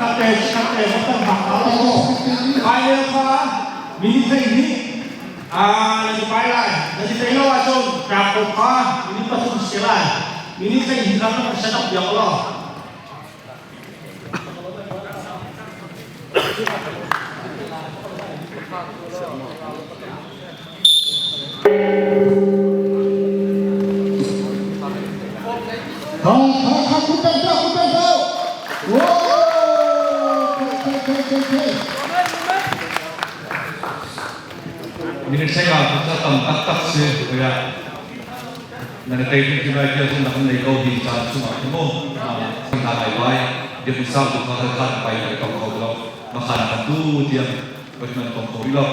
Khatte khatte motor bak lo. Final kha minute 12 na ti pai lai. Na ti thei lo ahcun tlak ko kha minute 3 si lai. Minute 12 kha na set up biak lo. Kha kha kha kupeng tau kupeng tau. Whoa! Okay okay okay okay. Minute seng ah cu tam taktak si kuya. Na na tei tu lai tia zong na kan nei ko hi caan chungah khi mu na lai vai dia mun sang tu kha kha pai lai tong kho lo ma khan kan tu tiang man tong kho lo.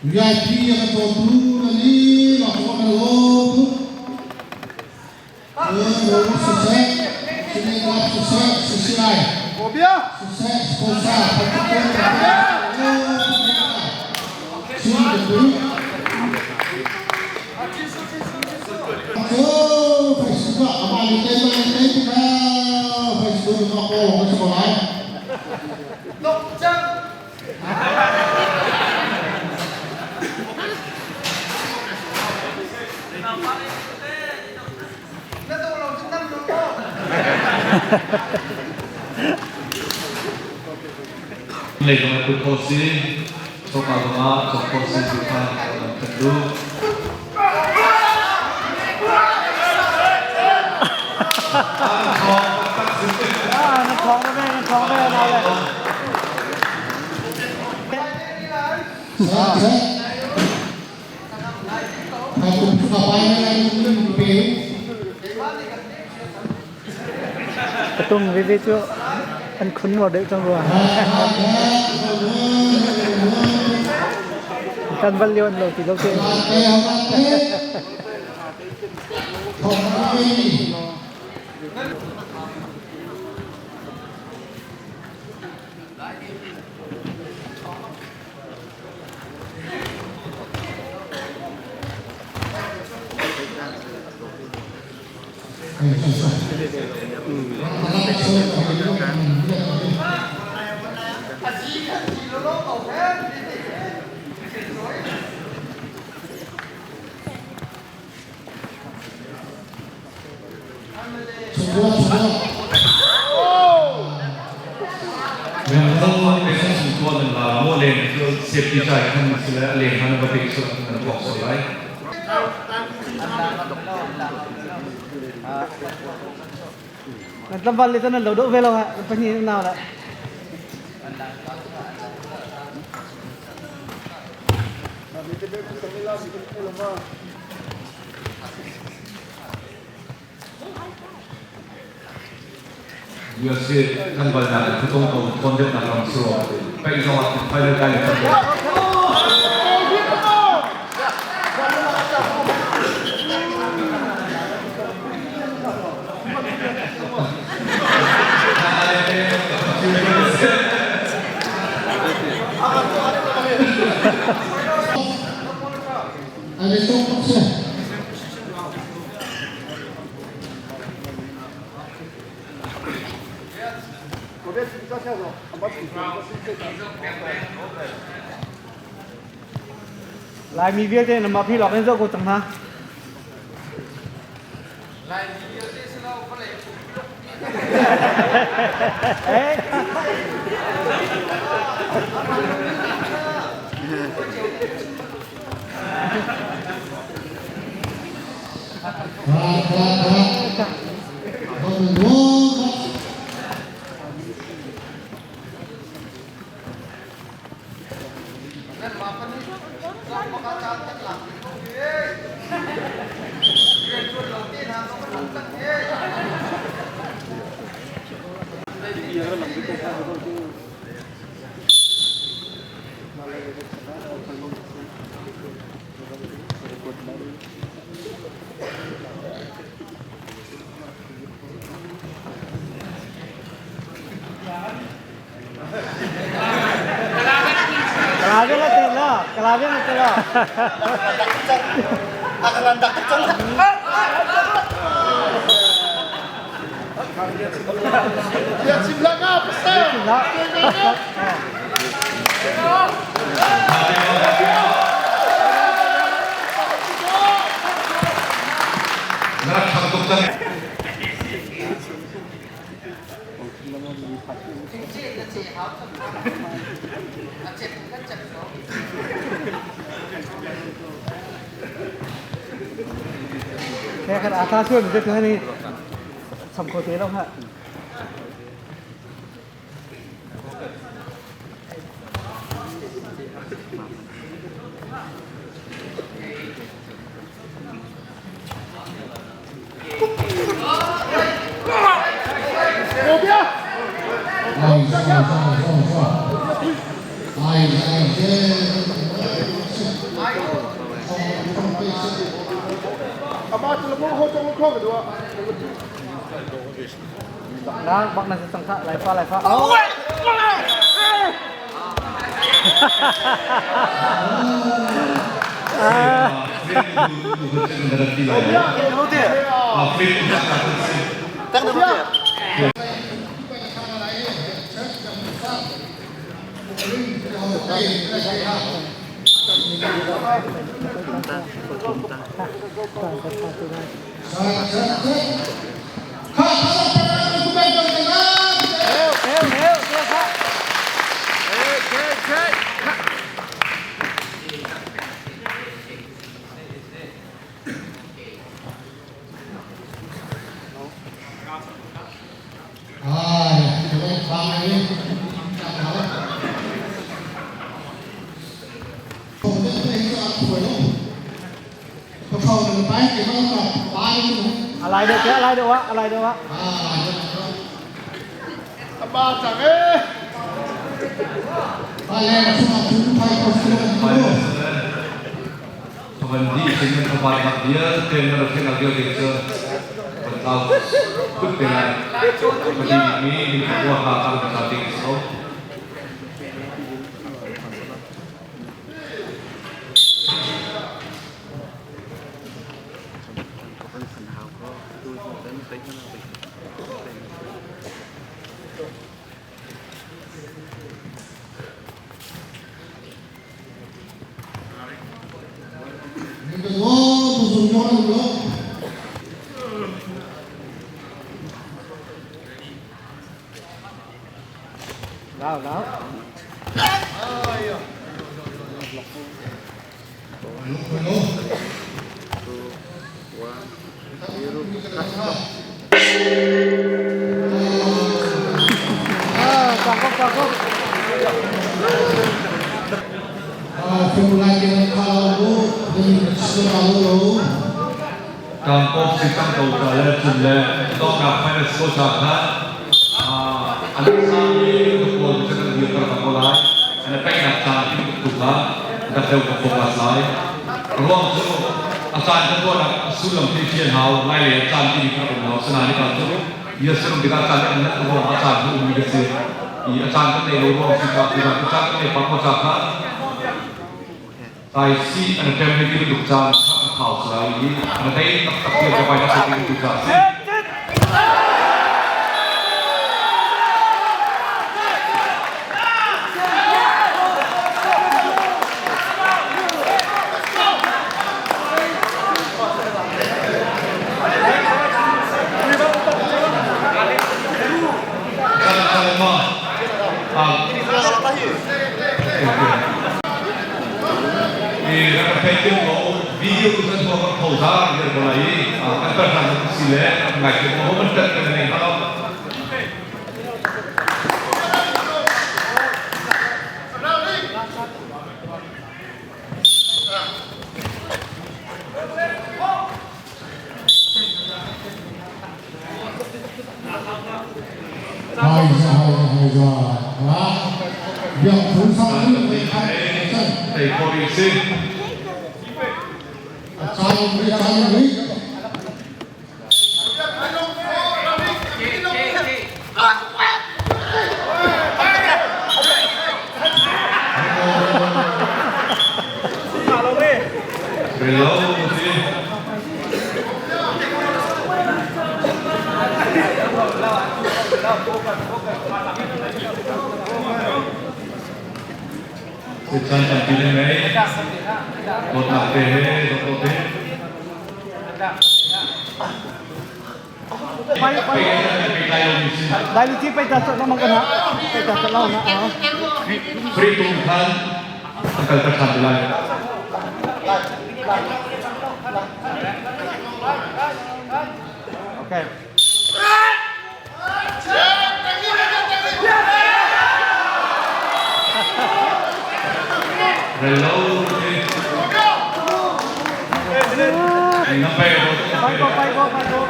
VIP a ka cawtu na ni la ko na lo tu. Siseh, Sinegap siseh, sisai. Siseh, sponsor, Lei zong put kho si, chawpa zong ah cawk kho si ti kha kan duh. Ah, na thawng ve, na thawng ve, na le. Patung veve cu an khun nuar deuh cang rua. Kan val lio an lo ti lo te. Safety chai khan sila len han ba te so nan thok so lai. Nan tlangval le nan lo do ve lo ha pahnih nau la. USA kan bal nak in thutong ko thon deuh nak ram si ro paih zong ah final kai le kan Laimi vialte na mah phi lawk in zoh ko cang hna. Laimi vialte si lo vawlei cung Eh. Kalabi na tela, kalabi na tela. Na rak ṭhang tuk cang. Kaya kan ata suan je tu ni. Sam ko te lo ha. Lang bak na sa tangka lai fa lai fa. Heo heo heo kha. Alai được thế, alai được á, alai được á. Lao lao. Ah, cakep cakep. Tangkop si tang ko ka le chun le to ka final so cha kha an sa ni to ko cha kan dia ka ko lai an pe na cha ti tu ka da deu ka ko ka lai ruang chu a chan ka to na sulam ti fian hau lai le chan ti ka ko hau sana ni ka chu ya serum di ka chan an na ko a chan chu mi ke se i a chan ka nei lo ruang si ka ti ka chan ka nei pa ko cha kha tai si an tem ni ti duk chan kha khau sai i an dei tak tak ti ka pai na ti tu cha si. si. A caan ri caan ri. Relo si. Chan tampi le ngei. Dawtnak te he dawt te. Lai li ti pai ta chok na kan ha. Pai ta chok na ha. Free tum khan akal ta khan lai. Okay. Hello. Pai ko pai ko pai ko.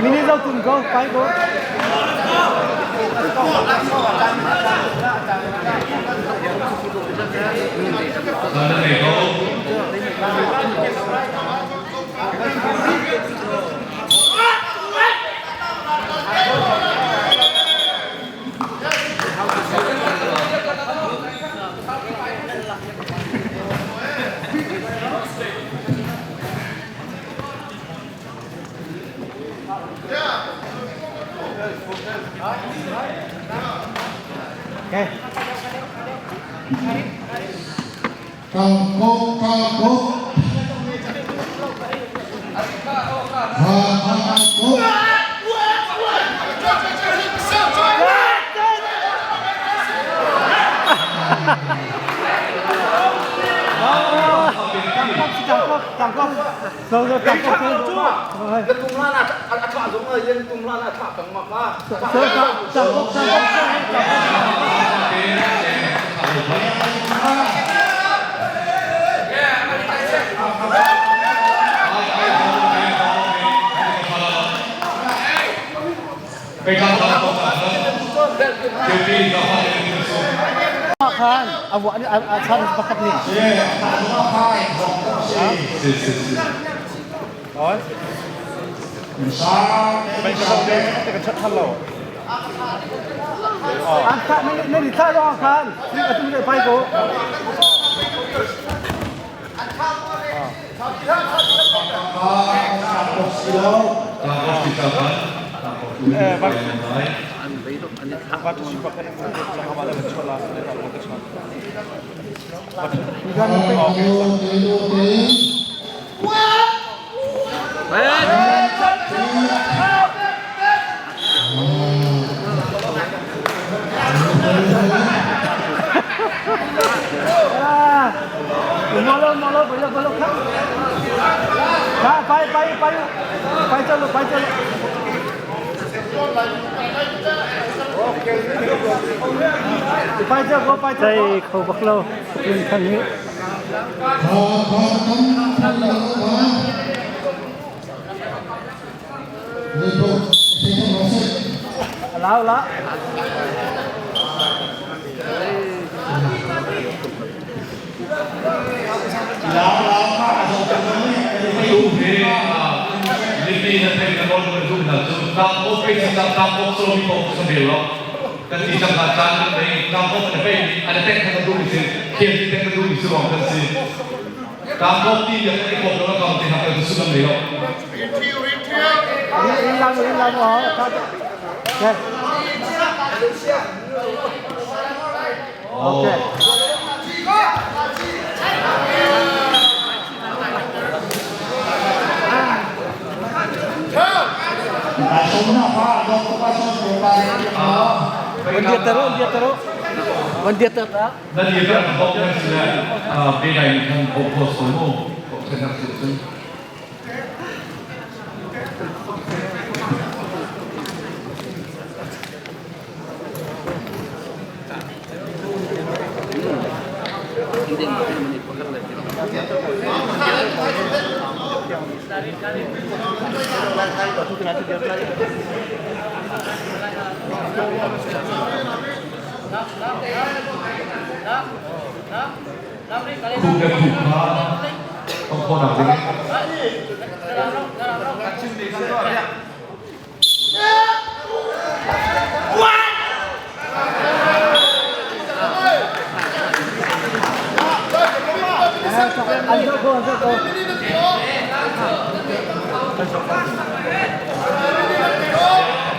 Mini zo tum ko pai ko. Okay. Kangkok kangkok. Ha ha kangkok. Tangkok tangkok. So so tangkok so. So tangkok tangkok. Khan, abu ani chan pakhat ni. Oi. An kha ne ni tha lo khan. Ni atu ne pai ko. Malo malo boleh boleh kha. Kha pai pai pai pai chalo pai chalo. Pai chalo pai chalo. Đây khâu bạc lâu, lên khăn ni. Ha ha kan than la ha. Ni ko se ko se. Lao la. In lang in lang oh. Okay. Okay. Dia taruh, dia taruh. Dia taruh. 那你个包括是啊，别来你看包括什么？我看看是真。Khup le khup kha tong khawhnak ding in.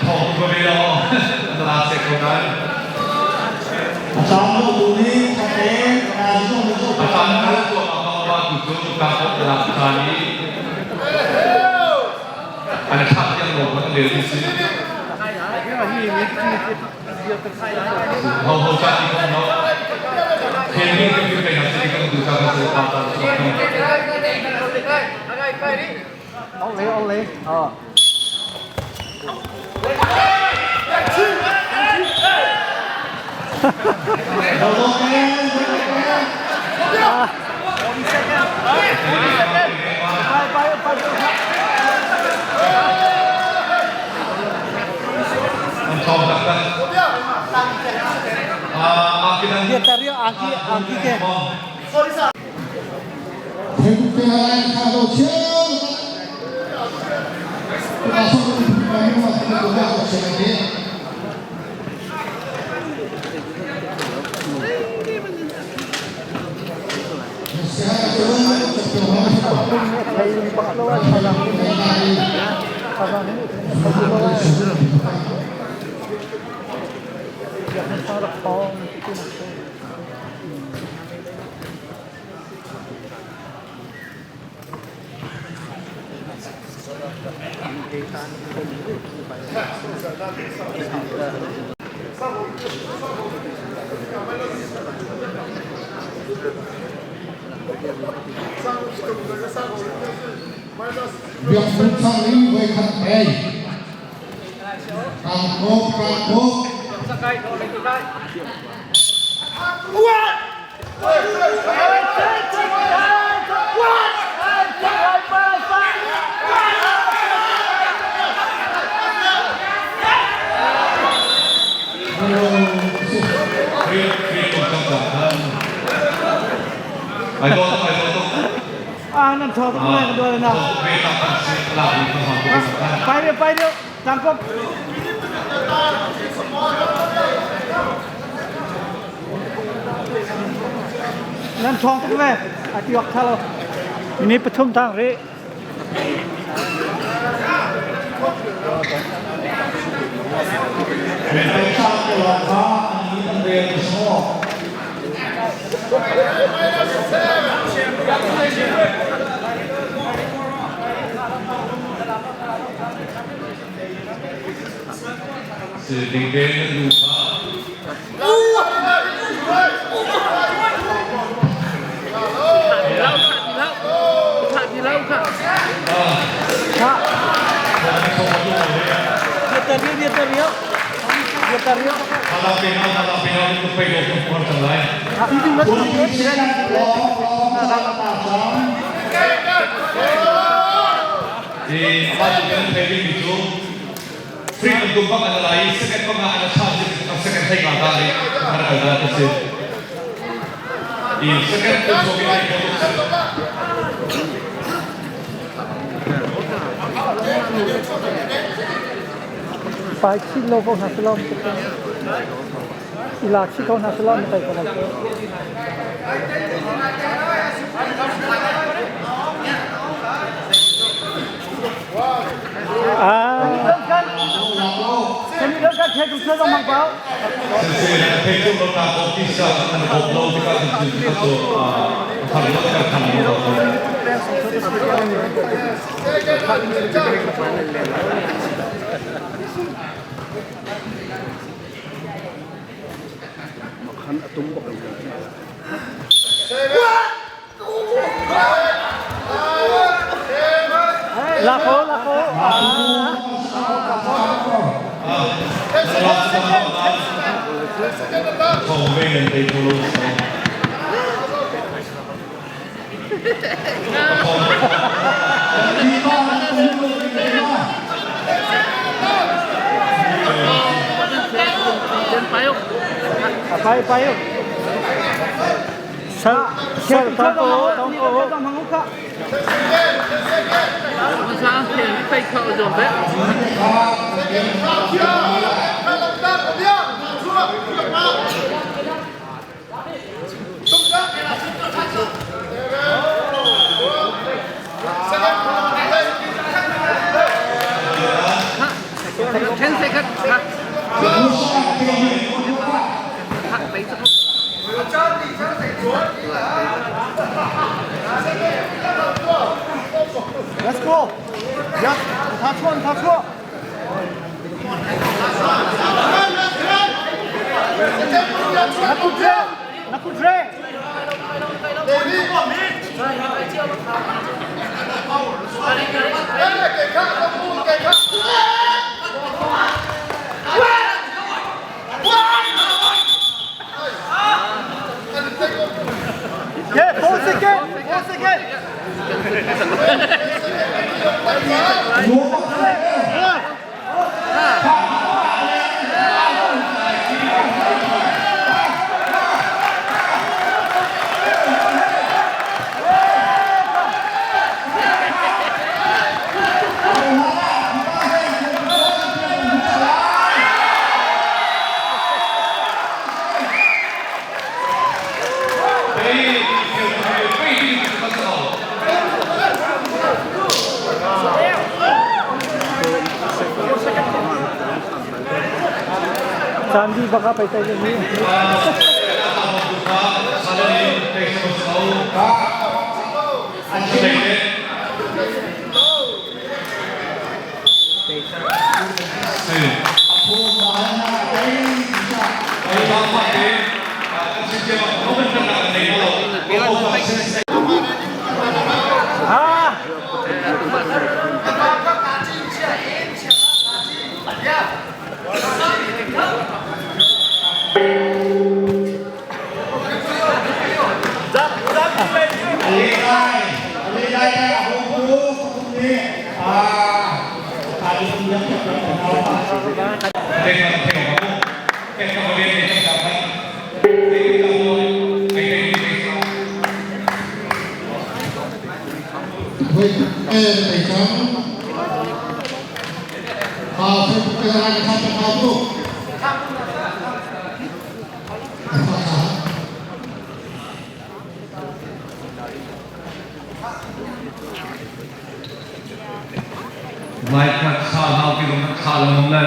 Thawng ka ve lo. Na la sek ko nan. A caan lo tu nih thate na zong na A caan kal tuah ma ma ma tu cu ka ko na lak caan i an thak tiang lo kan lel ti si. Ho ho caan i kong no. Khel mi kan kai na si kan tu sa ka se pa ta so. Ole ole. Oh. An thawng taktak. Dia angki angki ke. Biak Hmun Sang in voikhat ei. Kangkawk, kangkawk. Ah, nan tho tuk lai ka na. Pai deuh, pai deuh. Tangkop. Nan thong tuk ve. A ti ok thalo. Ini pathum tang ri. Pai chin lo ko hna salam ila chi ko hna salam tai ko lai. Ah. Lako, lako. Payo, payo. Sal sal ta ko tong ko. Let's go. Yes, 他错他错。Na kut re, na kut re. Yeah, 4 second, 4 second. Sandy baka paitai ni. Ah! Lai khat sa nau ti dong sa lang le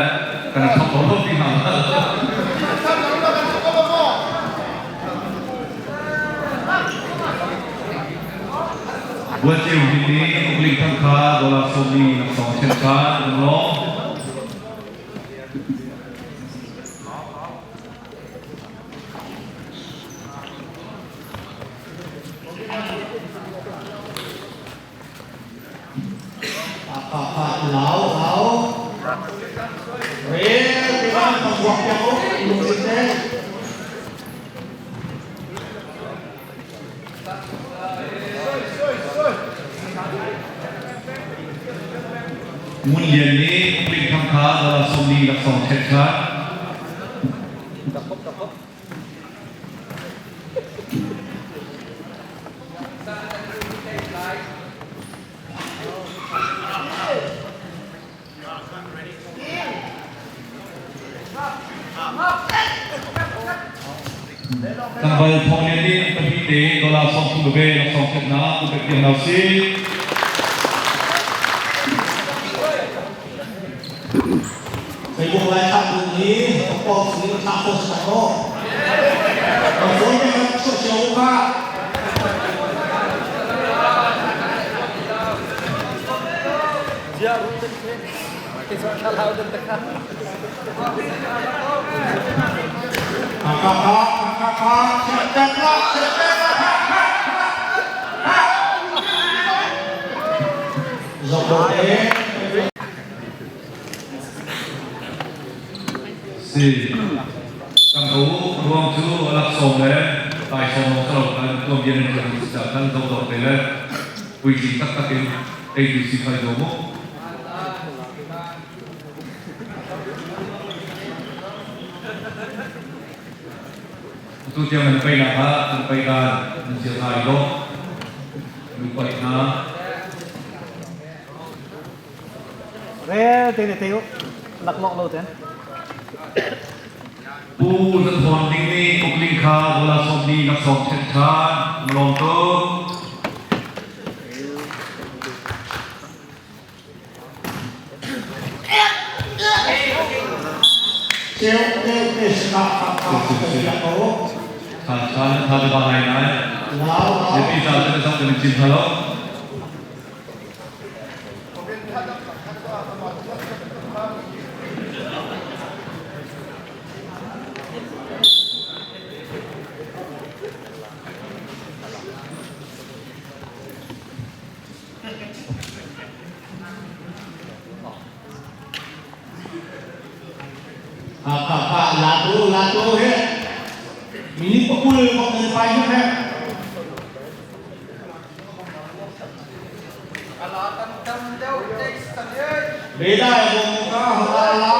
kan thok ko lo ti na. Buat chiu hi ni ukling thang kha dola somi nak song chen kha lo. Lão lão Re cái ban thằng quạt cho lùng xịt thế. Mun lian ni ukling thang kha dola somi nak song chen kha. Tanggal thong lian ni pahnih te dola song thum be nak song chen na ku pek tiang nau si. Facebook lai khát đường ní có con xử lý khát cô sẵn đó. Còn số cái số chiều kha. Kha kha kha kha kha kha kha kha Dọc đầu thế. Si tang ko ruang chu alak som le tai som mo sa kan tuam bien ni kan sa kan dok dok te le pui ji tak tak in ei tu si khai do mo. Tu Atu tiang nan peinak ah nan peidan nan zir hna i lawm. Nupai hna. Rel te ne te laklawh lo ten. Pu Zan Thawng Ding nih Ukling kha bola sawm ni laksawng ṭhen ṭhan. Lawm tuk. Mipi ca cu na zong kan in chim hna lo. Hakha latu latu he minute pakul bak nan pai he. Beda bom ka hala.